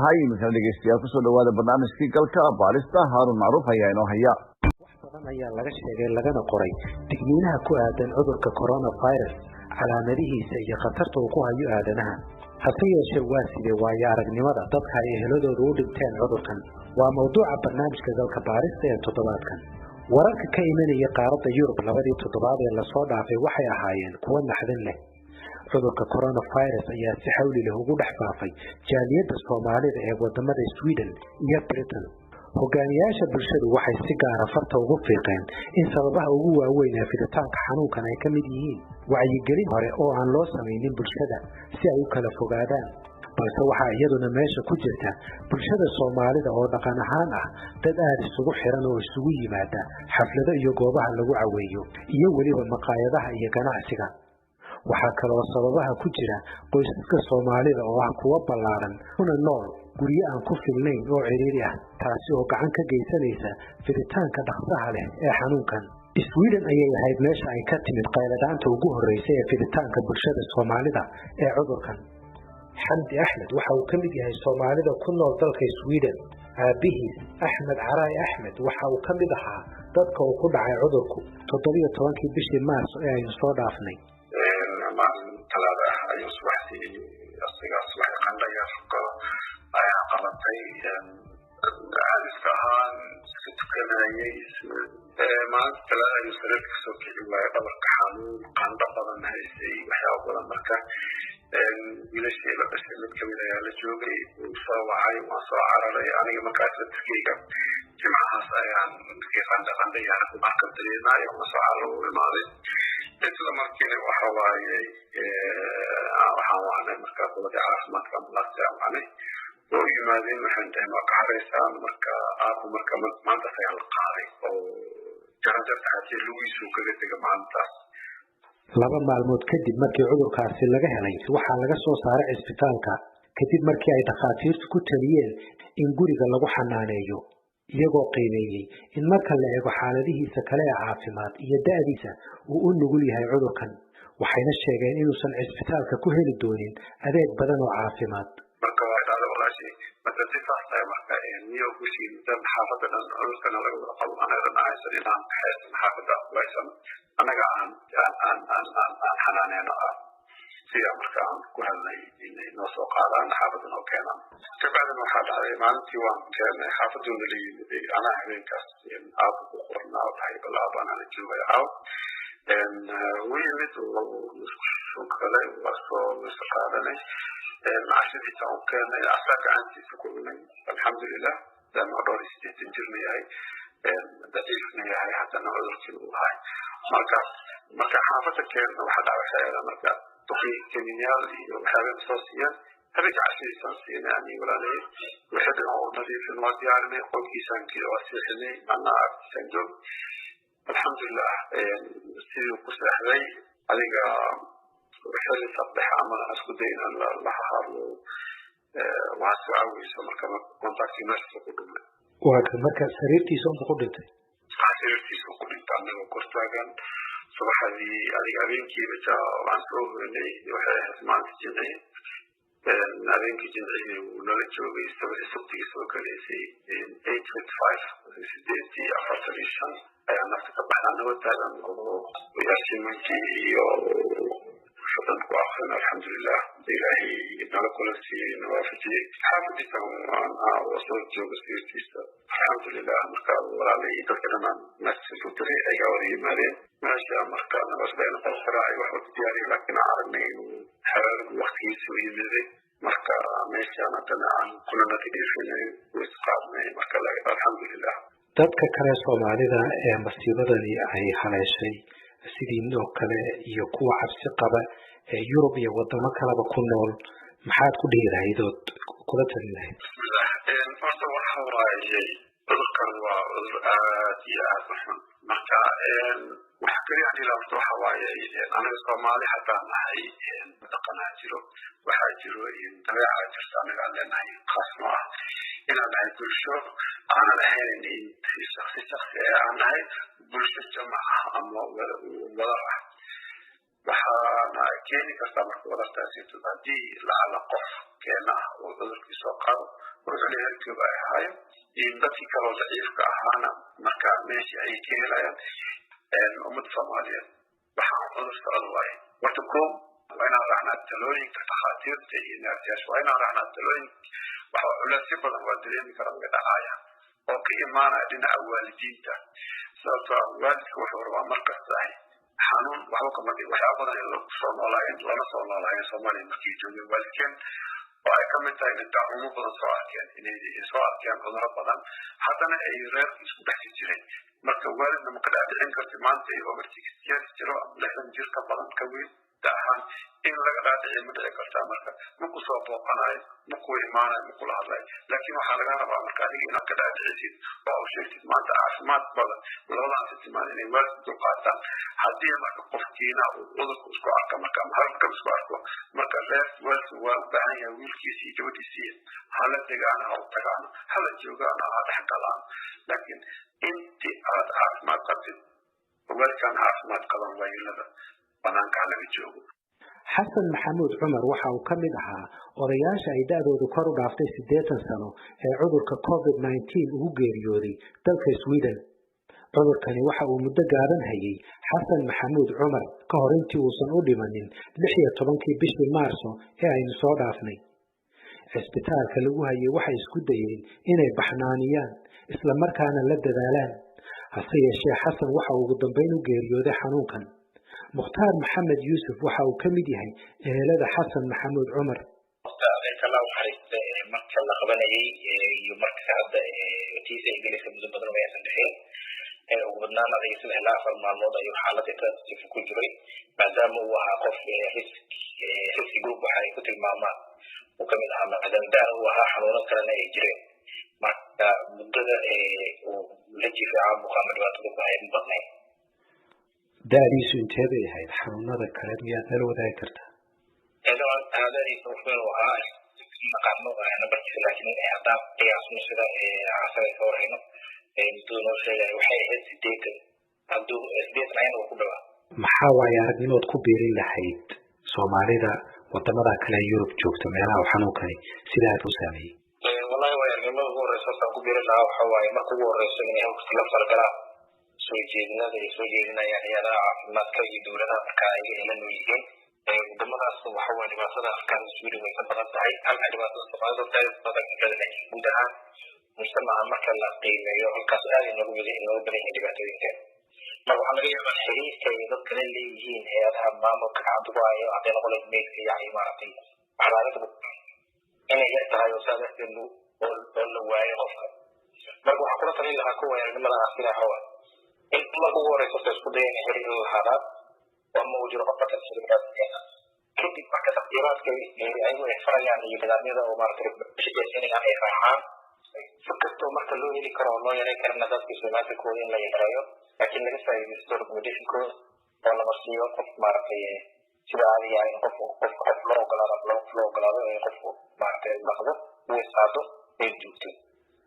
Tahay iminkana dhegeystayaal, kusoo dhawaada barnaamijkii Galka Baarista. Haarun Macruuf ayaa inoo haya. Wax badan ayaa laga sheegay lagana qoray digniinaha ku aadan cudurka coronavirus, calaamadihiisa iyo khatarta uu ku hayo aadanaha. Hase yeeshee, waa sidee waayo aragnimada dadka ay eheladoodu u dhinteen cudurkan? Waa mawduuca barnaamijka Galka Baarista ee toddobaadkan. Wararka ka imanaya qaaradda Yurub labadii toddobaad ee lasoo dhaafay waxay ahaayeen kuwo naxdin leh. Cudurka coronavirus ayaa si xawli leh ugu dhex faafay jaaliyadda Soomaalida ee wadamada Sweden iyo Britain. Hogaamiyaasha bulshadu waxay si gaara farta ugu fiiqeen in sababaha ugu waaweyn ee fiditaanka xanuunkan ay ka mid yihiin wacyigelin hore oo aan loo samaynin bulshada si ay u kala fogaadaan. Balse waxaa iyaduna meesha ku jirta bulshada Soomaalida oo dhaqan ahaan ah dad aada isugu xiran oo isugu yimaada xaflado iyo goobaha lagu caweeyo iyo weliba maqaayadaha iyo ganacsiga. Waxaa kaloo sababaha ku jira qoysaska Soomaalida oo ah kuwo ballaaran kuna nool guryo aan ku filnayn oo cidhiiri ah, taasi oo gacan ka geysanaysa fiditaanka dhaqsaha leh ee xanuunkan. Sweden ayay ahayd meesha ay ka timid qayladaanta ugu horreysay ee fiditaanka bulshada Soomaalida ee cudurkan. Xamdi Axmed waxa uu ka mid yahay Soomaalida ku nool dalka Sweden. Aabihiis, Axmed Caraay Axmed, waxa uu ka mid ahaa dadka uu ku dhacay cudurku 17-kii bishii Maarso ee aynu soo dhaafnay. Maalin Talaada ah ayuu subaxdii asiga subaxii qandho yar ayaa qabatay. Caadiska ahaan iska tukanayay. Maalinta Talaada ayuu sariirta kasoo kici waayay, dhabarka xanuun, qandho badan haysay, waxyaaba badan. Marka wiilashii la dhashay mid kamid ayaa la joogay, wuu soo wacay, waan soo cararay aniga. Markaas laftirkeyga Jimcahaas ayaan markii qandho qandho yar marka dareemaayo, waan soo carar u imaaday. Isla markiina waxa waaye waxaan wacnay marka qoladii caafimaadka, ambalaasta aan wacnay oo yimaadeen. Waxaan dhahay, "Waa ka xareysaan." Marka aabo marka maantaas ayaa la qaaday oo jaranjarta xatii lugiisuu kaga tega maalintaas. 2 maalmood kadib markii cudurkaasi laga helay, waxaa laga soo saaray cisbitaalka kadib markii ay dhakhaatiirtu ku taliyeen in guriga lagu xanaaneeyo, iyagoo qiimeeyey in marka la eego xaaladihiisa kale ee caafimaad iyo da'diisa uu u nugul yahay cudurkan. Waxayna sheegeen inuusan cisbitaalka ku heli doonin adeeg badan oo caafimaad. Marka waa dhacda walaashii, marka si saas tahay, marka niyo gushii dan xaafadda dhan cudurkana laga wada qabo, anaga dhan haysan inaan kaxaysan xaafadda haysan, annaga aan aan aan aan aan aan xanaaneeno ah. Sidaa marka aan ku helnay inay noo soo qaadaan, xaafadda noo keenaan. Kabacdina waxaa dhacday maalintii waan keenay, xaafaduuna la yimid. Anaa habeenkaas aabo ku qornaa oo dhahay, "Bal aabo anaa la joogay caaw." Wuu yimid, soo galay, waa soo wayso qaadanay, cashadiisa u keenay, asaa gacantiisa ku cunay, alxamdulilah. Maadaama dhowr iyo siddeetan jirna yahay, daciifna yahay, haddana cudurkii uu ahay. Marka xaafadda keenna waxaa dhaca waxyaala marka duqii kaniinyaal iyo waxyaabana soo siiyeen. Habeenka cashadiisaan siinay ani walaalay, wixii dhan oo nadiifin waa diyaarinay, qolkiisaan waa seexinay, anaa agtiisaan joog. Alxamdulilah, sidii ku seexday. Adiga xilli sabdex ama isku day inaan la hadlo, waxaa soo caawiyeyso marka contactii meesha ku dhumay. Waa marka sariirtiisa unba ku dhintay? Sariirtiisa ku dhintay anagoo kortaagan. Subaxdii adiga habeenkiiba ja waan soo hoynay, waxay ahayd maalinta Jimci. Habeenkii Jimcihii wuu nala joogay, Sabtigii soo galaysay 8:55, 8:45 ayaa nafta ka baxda, anagoo taagan oo yaasimankii iyo shadan ku akrin. Alxamdulilah, Ilaahay nala kula siiyey, na waafajiyey. Xaafadiisa soo jooga sariirtiisa, alxamdulilah. Marka walaalay dadka dhan message u diray, ayagaa wada yimaadeen meesha. Marka nabasdayna qol qiraacay wax walba diyaariya, laakiin aan aragnay inuu xeraarigu waqtigiisa u yimiday. Marka meeshaan haddana aan kula nadiifinay, isqaadnay. Marka alxamdulilah. Dadka kale Soomaalida ee masiibadani ay haleeshay sidii oo kale iyo kuwa cabsi qaba ee Yurub iyo wadamo kaleba ku nool, maxaad ku dhihi lahayd ood kula talin lahayd? Bismillah, horta waxa waaye cudurkan waa cudur aad iyo aad u xun. Marka wax kaliya aan ilaa horta waxa waaye, anaga Soomaali haddaan nahay, dhaqanaa jiro, waxaa jiro dabeecaa jirta anaga aan leenahay, khaas no ah inaan nahay bulsho aanan ahayn in shaksi shaksi ee aan nahay bulsho jamac ah ama wadar ah. Waxaana keeni kartaa marka wadartaasito haddii lacala qof keena ah oo cudurkii soo qaado, wuxuu hergeba ay ahaayo iyo dadkii kaloo daciifka ahaana marka meeshii ayay ka helayaan. Ummadda Soomaaliyeed waxaan cudur socod waaye. Horta ko waa inaan raacnaa talooyinka takhaatiirta iyo naarsiyaasha, waa inaan raacnaa talooyinka. Waxa culeysyo badan waa dareemi karaa way dhacaya oo ka imaanaya dhinaca waalidiinta, sababtoo ah waalidka wuxuu rabaa markasta ahi xanuun waxba kama dhig. Waxyaaba badan in lagu soo noolaayeen lana soo noolaayeen Soomaaliya markii joogeen waalidkeen, oo ay kamid tahay inay daacuumo badan soo arkeen, inay soo arkeen cuduro badan, haddana ay reerka isku dhex jireen. Marka waalidna ma ka dhaadhicin karti maanta ay over 60 years jiro ama 60 jir ka badan ka weyn da ahaan in laga dhaadhiciyo ma dhici kartaa. Marka maku soo booqanayo, maku imaanayo, makula hadlayo, laakiin waxaa laga rabaa marka adiga inaad ka dhaadhicisid oo u sheegtid maanta caafimaad badan labadan sitimaan inay waalidka dulqaataan. Haddii marka qofkiina uu cudurka isku arko marka ama hargab isku arko, marka reer waalidka waa u baahan yahay wiilkiisa iyo gabadhiisii hala degaano, ha u tagaano, hala joogaano, ha dhex galaan. Laakiin intii aad caafimaad qabtid, waalidkaan caafimaad qaban, waayeelada banaanka laga joogo. Xasan Maxamuud Cumar waxa uu ka mid ahaa odayaasha ay da'doodu kor u dhaaftay 80 sano ee cudurka COVID-19 ugu geeriyooday dalka Sweden. Cudurkani waxa uu muddo gaaban hayay Xasan Maxamuud Cumar ka hor intii uusan u dhimanin 16-kii bishii Maarso ee aynu soo dhaafnay. Cisbitaalka lagu hayay waxay isku dayeen inay baxnaaniyaan, isla markaana la dadaalaan. Hase yeeshee Xasan waxa uu ugu dambeyn u geeriyooday xanuunkan. Mukhtaar Maxamed Yuusuf waxa uu ka mid yahay ehelada Xasan Maxamuud Cumar. Allah naxariista, marka la qabanayay iyo marka hadda tiisa ay gelaysa muddo badan way aysan dhexin. Ugu badnaan adiga 3 ilaa 4 maalmood ayuu xaalad intensive ku jiray, maadaama uu ahaa qof risk group waxa ay ku tilmaamaan uu kamid ahaa, maadaama daana uu ahaa, xanuuno kalena ay jireen. Marka muddada uu la jiifay caabuqa ama dhibaatada ku hayay ma badnayn. Da'diisu intee bay ahayd? Xanuunada kale miyaad nala wadaagi kartaa? Da'diisa wax weyn uu ahaa naqaano nambarkiisa, laakiin haddaan qiyaasno sida asaga ka warhayno, muddada noo sheegaya waxay ahayd 80, hadduu 80 ayana uu ku dhawaa. Maxaa waaye aragnimood ku biirin lahayd Soomaalida wadamada kale ee Yurub joogta, meelaha uu xanuunkani sida aad u saameeyey? Wallahi, waay aragnimada ugu horeysa horta aan ku biirin lahaa waxa waaye, marka ugu horeyso inay hawlkasi la falgalaan soo jeedinada ay soo jeedinayaan hay-adaha caafimaadka iyo dowladaha markaa ayaga ay la nool yihiin wadamadaas. Waxa waaye dhibaatada afkaan Sweden way ka badan tahay halka dhibaatada Soomaalida aad badan ka badan, laakiin guud ahaan mujtamaca marka la qiimeeyo halkaas aad inoogu badan yihiin dhibaatooyinka. Marka waxaa laga yaabaa xiriirka ay dadka la leeyihiin hay-adaha maamulka gacanta ku hayo, hadday noqon lahayd meydka, yani maaragtay xaraarinta, inay yar tahay oo saa darteed oo la waayo qofka. Marka waxaan kula talin lahaa kuwa aragnimada aasila waxa waaye in marka ugu horeysa horta isku daya inay xiriir la lahaadaan ama uu jiro qof marka xiriirkaas. Kadib marka taqdiiraadka ayagu ay farayaan iyo nidaamyada oo maaragtay shaqaysanayaan ay raacaan, si kastoo marka loo heli karo oo loo yareyn karana dadka soomaalikooda in la yareeyo, laakiin laga faa'iidaysto recommendationkooda oo la marsiiyo qof maaragtay sida caadiga ah in qof loo ogolaado loo ogolaado in qofku maaragtay dhaqdo, uu isqaado, ay joogto,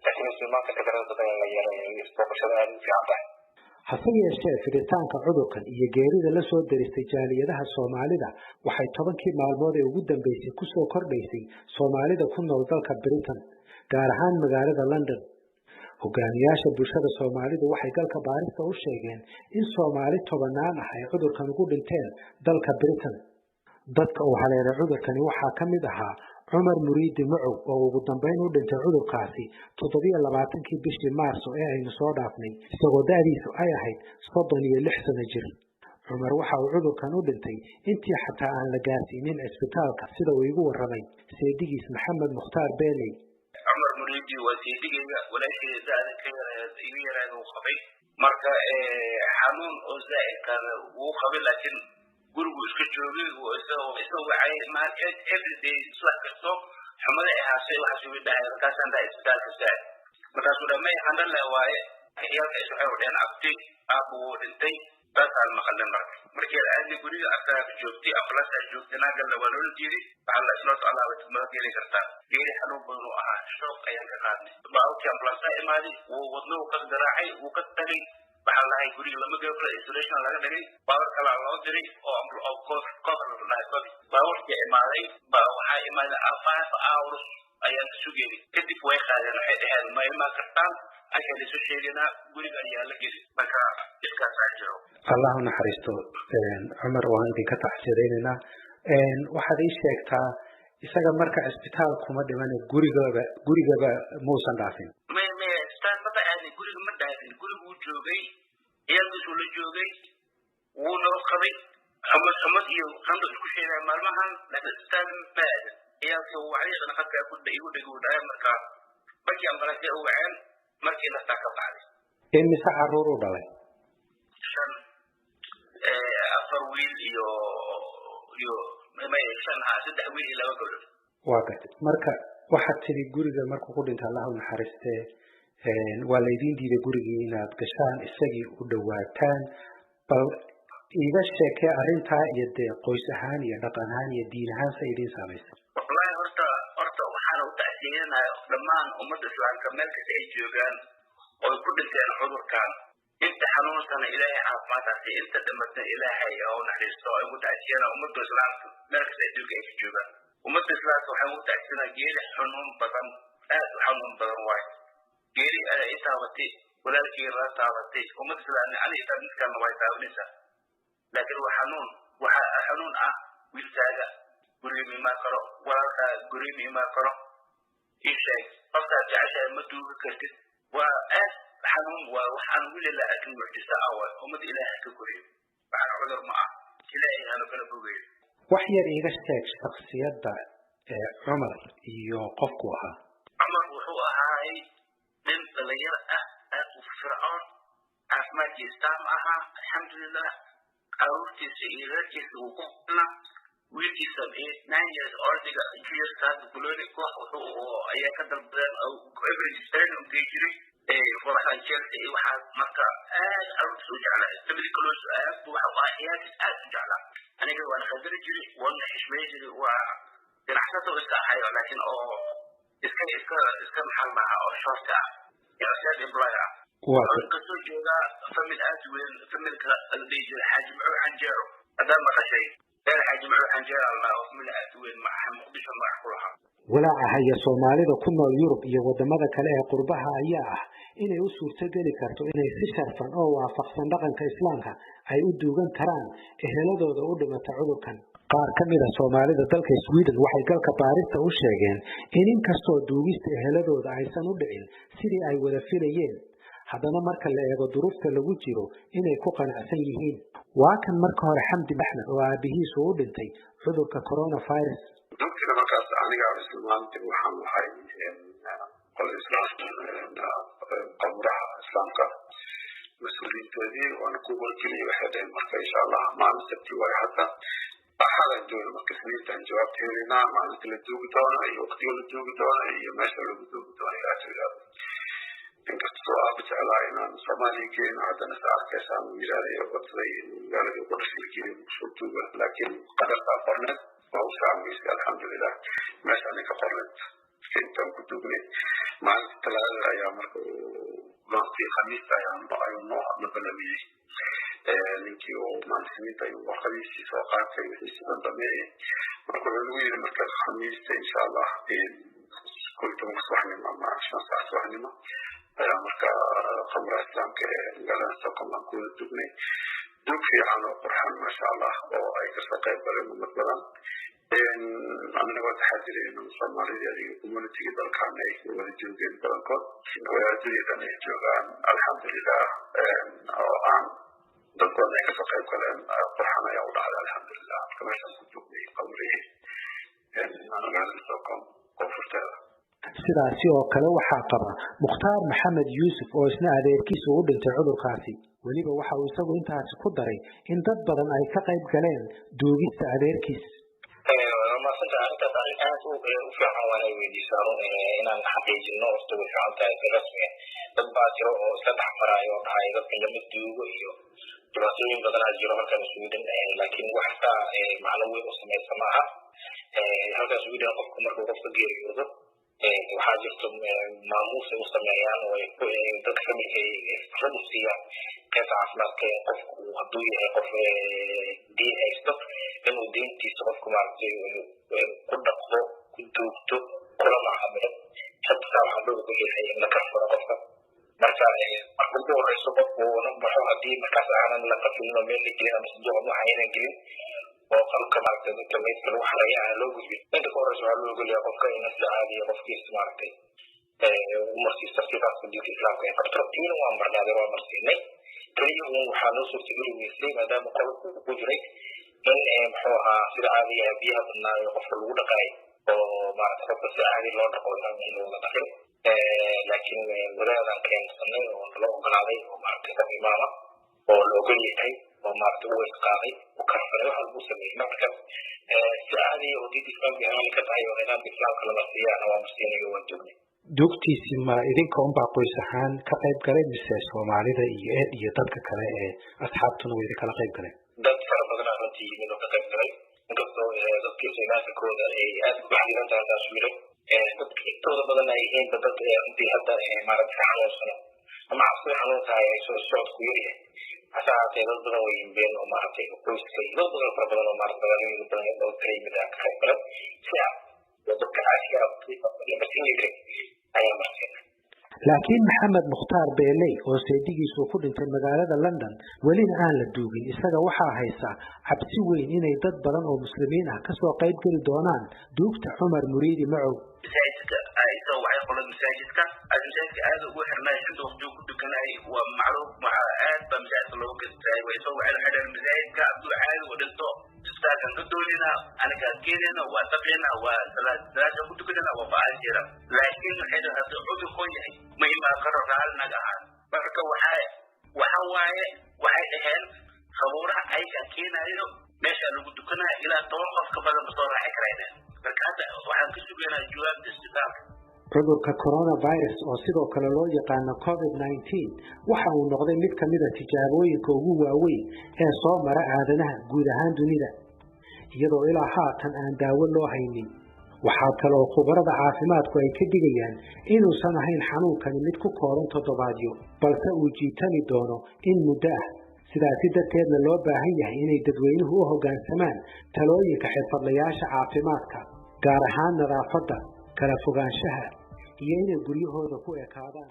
laakiin isticmaalka tirada badan in la yareeyo iyo isbooqashada aad u fiican tahay. Hase yeeshee fiditaanka cudurkan iyo geerida la soo deristay jaaliyadaha Soomaalida waxay 10-kii maalmood ee ugu dambeysay kusoo kordhaysay Soomaalida ku nool dalka Britain, gaar ahaan magaalada London. Hogaamiyaasha bulshada Soomaalidu waxay galka baarista u sheegeen in Soomaali tobanaan ah ay cudurkan ugu dhinteen dalka Britain. Dadka uu haleelay cudurkani waxaa ka mid ahaa Cumar Muriidi Macow oo ugu dambeyn u dhintay cudurkaasi 27-kii bishii Maarso ee aynu soo dhaafnay, isagoo da'diisu ay ahayd 36 sano jir. Cumar waxa uu cudurkan u dhintay intii xataa aan la gaarsiinin cisbitaalka, sida uu iigu warramay seedigiis Maxamed Mukhtaar Beeley. Cumar Muriidi waa seedigayga, walaashayda da'da ka yarayd, igu yarayd uu qabay. Marka xanuun oo zaa'idka wuu qabay, laakiin gurigu iska joogay, isagoo wacay everyday, subax kasto xumada ay haasay waxaas ugu dhahay. Markaasaan dhahay isbitaalka saad, markaasuu dhahay may xandhan le waaye. Ciyaalka is waxay dhaheen abti aabbu wuu dhintay. Taasaan maqalnay. Marka markii aan aadnay guriga asagaa joogtay, ambulance joogtay, naagalna waa loola diiday. Waxaa la isla socdaa mada geeli kartaa. Geeri xanuun badan uu ahaa, shoog ayaan ka qaadnay. Baabuurkii ambulance imaaday, wuu wadnuhu ka garaacay, wuu ka tagay. Waxaa lahay guriga lama geli karo, isolation laga dhigay. Baabuur kalaa loo diray oo covid la dhahay. Covid baabuurkii imaaday ba waxaa imaaday 5 hours ayaan sugeynay. Kadib way qaadeen, waxay dhaheen ma imaan kartaan, ayaa laisu sheegaynaa, guriga ayaa la geli. Marka dhibkaasaa jiro. Allah u naxariisto Cumar, waan idinka tacsiyadaynaynaa. Waxaad ii sheegtaa, isaga marka cisbitaal kuma dhimane, gurigaba muusan dhaafin? May, cisbitaal maba aadin, guriga ma dhaafin. Guriguu joogay, ciyaalkiisuu la joogay, wuu nabad qabay. Xumad xumad iyo qandho isku sheegaya maalmahan, laakiin cisbitaal ma aadin. Ciyaalkii wacyiqna qadka ku igu dhegi uu dhahay. Markaa markii ambalaasya u waceen, markii naftaa ka baxday. Imise caruur u dhalay? Shan, afar wiil iyo may, shan ha, saddex wiil iyo laba gabdhood. Waa gartay. Marka waxaad tidhi guriga markuu ku dhintay, Allah u naxariistee, waa laydiin diiday gurigii inaad gashaan, isagii u dhawaataan. Bal iiga sheekee arrintaa iyo dee qoys ahaan iyo dhaqan ahaan iyo diin ahaan sa idiin saamaysay. Wallahi horta waxaana u tacsiyeynayaa dhammaan ummadda islaamka meel kasta ay joogaan oo ay ku dhinteen cudurkan. Inta xanuunsana Ilaahay caafimaadkaasi, inta dhimatna Ilaahay oo naxariisto. Ay ugu tacsiyana ummadda islaamka meel kasta adduunka ay ka joogaan. Ummadda islaamka waxay ugu tacsiyanaa geeri xanuun badan, aad u xanuun badan waayo. Geeri ayaa i taabatay, walaalkii la taabatay, ummadda islaamka aniga mid kalena way taabanaysaa. Laakiin waa xanuun, waxaa xanuun ah wiilkaaga guriga ma imaan karo, walaalkaaga guriga ma imaan karo, ii sheeg qofkaad jeceshahay ma duugi kartid. Waa aad xanuun, waa waxaan weli la arkin, mucjiso ah waay. Ummadda Ilaahay ka koriyo, waxaan cudur ma ah, Ilaahay hanu kala fogeeyo. Wax yar iiga sheeg shaksiyadda Cumar iyo qofku ahaa. Cumar wuxuu ahaay nin dhalinyaro ah, aad u fircoon, caafimaadkiisa taam ahaa, alxamdulilah. Caruurtiisa iyo reerkiisa wuu ku qana. Wiilkiisa 9 years oldiga juniorka hadda kulooni koox wuxuu ayaa ka dalbadeen, every training u gey jiray kooxdan Chelsea iyo waxaas. Marka aad caruurtiisa u jeclaa, family close aad buu waxa u ahaa, ciyaalkiisa aad u jeclaa. Aniga waana qadari jiray, waana xishmeyn jiray. Waa ganacsato iska ahayo, laakiin oo iska maxaa la dhahaa, oo short ah, self employer ah. Wuxuu kasoo jeedaa family aad weyn, familka la dhihi jiray Xaaji Macuur Xanjeero. Haddaad maqashay reer Xaaji Macuur Xanjeero la dhahaa, oo family aad weyn Muqdisho magac ku lahaa. Walaaca haya Soomaalida ku nool Yurub iyo wadamada kale ee qurbaha ayaa ah inay u suurtogeli karto inay si sharfan oo waafaqsan dhaqanka islaamka ay u duugan karaan eheladooda u dhimata cudurkan. Qaar ka mid a Soomaalida dalka Sweden waxay galka baarista u sheegeen in inkastoo duugista eheladooda aysan u dhicin sidii ay wada filayeen, haddana marka la eego duruufta lagu jiro inay ku qanacsan yihiin. Waa kan marka hore Xamdi Axmed oo aabihiisu u dhintay cudurka coronavirus. Duugtina markaas aniga islaamti waxaan lahay qol islaam, qamuraha islaamka mas-uuliyiintoodii waana ku wargeliyey. Waxay dhaheen marka insha Allah maalin Sabti waayo, hadda Axadaan joogna, marka Isniintaan jawaabta helaynaa maalinta la duugi doono iyo waqtiga la duugi doono iyo meesha lagu duugi doono. Ilaa yidhahdo inkastoo aaba jeclaa inaan Soomaaliya geeno, haddana sa arkaysaan uu yidhahday codsaday in magaaladii ku dhashay la geeyo kusoo duuga, laakiin qadartaa qorneed waa u saamaysay. Alxamdulilah, meeshaan ka qorneed intaan ku duugnay. Maalinta Talaadada ayaa marka, maalintii Khamiista ayaa ayuu noo la ballamiyey ninkii, oo maalinta Isniinta ayuu warqadiisii soo qaatay, wixiisi dhan dhameeyey. Marka wuxuu nagu yidhi marka Khamiista insha Allah 11-ka subaxnimo ama 5 saac subaxnimo ayaa marka qamra islaamka ee magaalada Stockholm aan ku wada dugnay. Duug fiican oo qurxan, maasha Allah, oo ay kasoo qayb galeen ummad badan. Annaga waa taxadirayno, Soomaalidii adiga communitiga dalkan ay wada joogeen badankood, wadaadadii dhan ay joogaan, alxamdulilah, oo aan dad badan ay kasoo qayb galeen. Qurxan ayaa u dhacday, alxamdulilah. Marka meeshaan ku dugnay qamrihii magaalada Stockholm koonfurteeda. Sidaasi oo kale waxaa qaba Mukhtaar Maxamed Yuusuf oo isna adeerkiisa u dhintay cudurkaasi. Weliba waxa uu isagu intaasi ku daray in dad badan ay ka qayb galeen duugista adeerkiis. Maasanta, arrintaas arrin aad u fiican waana weydiisaa. Run inaan xaqiijino horta way fiican tahay si rasmi ah. Dad baa jiro oo isla dhex maraayo oo dhahay dadka lama duugo iyo dhibaatooyin badanaa jiro halkan Sweden, laakiin wax saa macno weyn u samaysa ma aha. Halkan Sweden qofku markuu qofka geeriyoodo, waxaa jirto maamuus ay u sameeyaan oo ay dadka familka ay fursad u siiyaan Qaybta caafimaadka qofku hadduu yahay qof diin haysto, inuu diintiisa qofku maaragtay ku dhaqdo, ku duugto, kula macaamilo. Xataa waxaa loo ogol yahay in la karfuro qofka. Marka marka ugu horeyso qofku uuna baxo, haddii markaas aanan la qafilin oo meel la gelin ama sanduuq ama waxa aynan gelin oo qalabka maaragtay dadka meydka lagu xareeyo aanan loo gudbin, inta ka horeyso waxaa loo ogol yahay qofka in si caadiya qofkiisa maaragtay u marsiisto sidaas diinta Islaamka ay qabto. Tiina waan marnay, adeer, waa marsiinay. Keliya uun waxaa noo suurtageli weysay, maadaama qolku uu ku jiray, in muxuu ahaa sida caadiga ah biyaha badnaayo qofka lagu dhaqaayo oo maaragtay qofka si caadi loo dhaqo inaan looga dhaqin. Laakiin wadaadaan keensanay oo nala ogolaaday oo maaragtay qof imaama oo la ogol yahay oo maaragtay u weys qaaday, u karfanay, wax walbuu sameeyey. Marka si caadiya oo diinta Islaamka ay ka tahay oo nidaamka Islaamka la marsiiyaana waa marsiinay oo waan joognay. Duugtiisii ma idinka unbaa qoys ahaan ka qayb galay mise Soomaalida iyo dadka kale ee asxaabtuna way idinkala qayb galeen? Dad fara badan aa runtii yimid oo ka qayb galay, inkastoo dadkii soomaalkooda ay aad ugu xadidan tahay taas wilo dadka intooda badan ay yihiinba dad runtii hadda maaragtay ka xanuunsano ama cabsida xanuunka ay soo socodku yaryahay. Hase ahaatee dad badan way yimideen oo maaragtay qoyska iyo dad badan fara badan oo maaragtay magaalooyin badan oo kala yimid aa ka qayb galay. Si ah oo dadka caadiga ah la marsiin jiray ayaa marsiinay. Laakiin Maxamed Mukhtaar Beeley oo seedigiisu ku dhintay magaalada London welina aan la duugin, isaga waxaa haysa cabsi weyn inay dad badan oo muslimiin ah kasoo qayb geli doonaan duugta Cumar Muriidi Macow. Masaajidka ay soo wacay qolada masaajidka, aad masaajidka aad ugu xirnay, shanta waqti ku dukanay, waa macruuf, aad baa masaajidka loogu gastaay. Way soo waceen, waxay dhaheen masaajidka hadduu caadi u dhinto isbitaalkan ka doonina, anagaa keenayna, waa dhaqayna, waa salaada ku tukanayna, waa ba'aan jira. Laakiin waxay dhaheen hadduu cudurkoo yahay ma imaan karo, raali naga ahaan. Marka waxa waaye waxay dhaheen qabuuraha ayagaa keenayo, meesha lagu dukanaya ilaa 10 qof ka badan ma soo raaci karayna. Marka hadda waxaan ka sugaynaa jawaabta isbitaalka. Cudurka coronavirus oo sidoo kale loo yaqaano COVID-19 waxa uu noqday mid ka mid a tijaabooyinka ugu waaweyn ee soo mara aadanaha guud ahaan dunida, iyadoo ilaa haatan aan daawo loo haynin. Waxaa kale oo khubarada caafimaadku ay ka digayaan inuusan ahayn xanuunkani mid ku kooban toddobaadyo, balse uu jiitami doono in muddo ah. Sidaasi darteedna loo baahan yahay inay dadweynuhu u hoggaansamaan talooyinka xirfadlayaasha caafimaadka, gaar ahaan nadaafadda, kala fogaanshaha iyo inay guryahooda ku ekaadaan.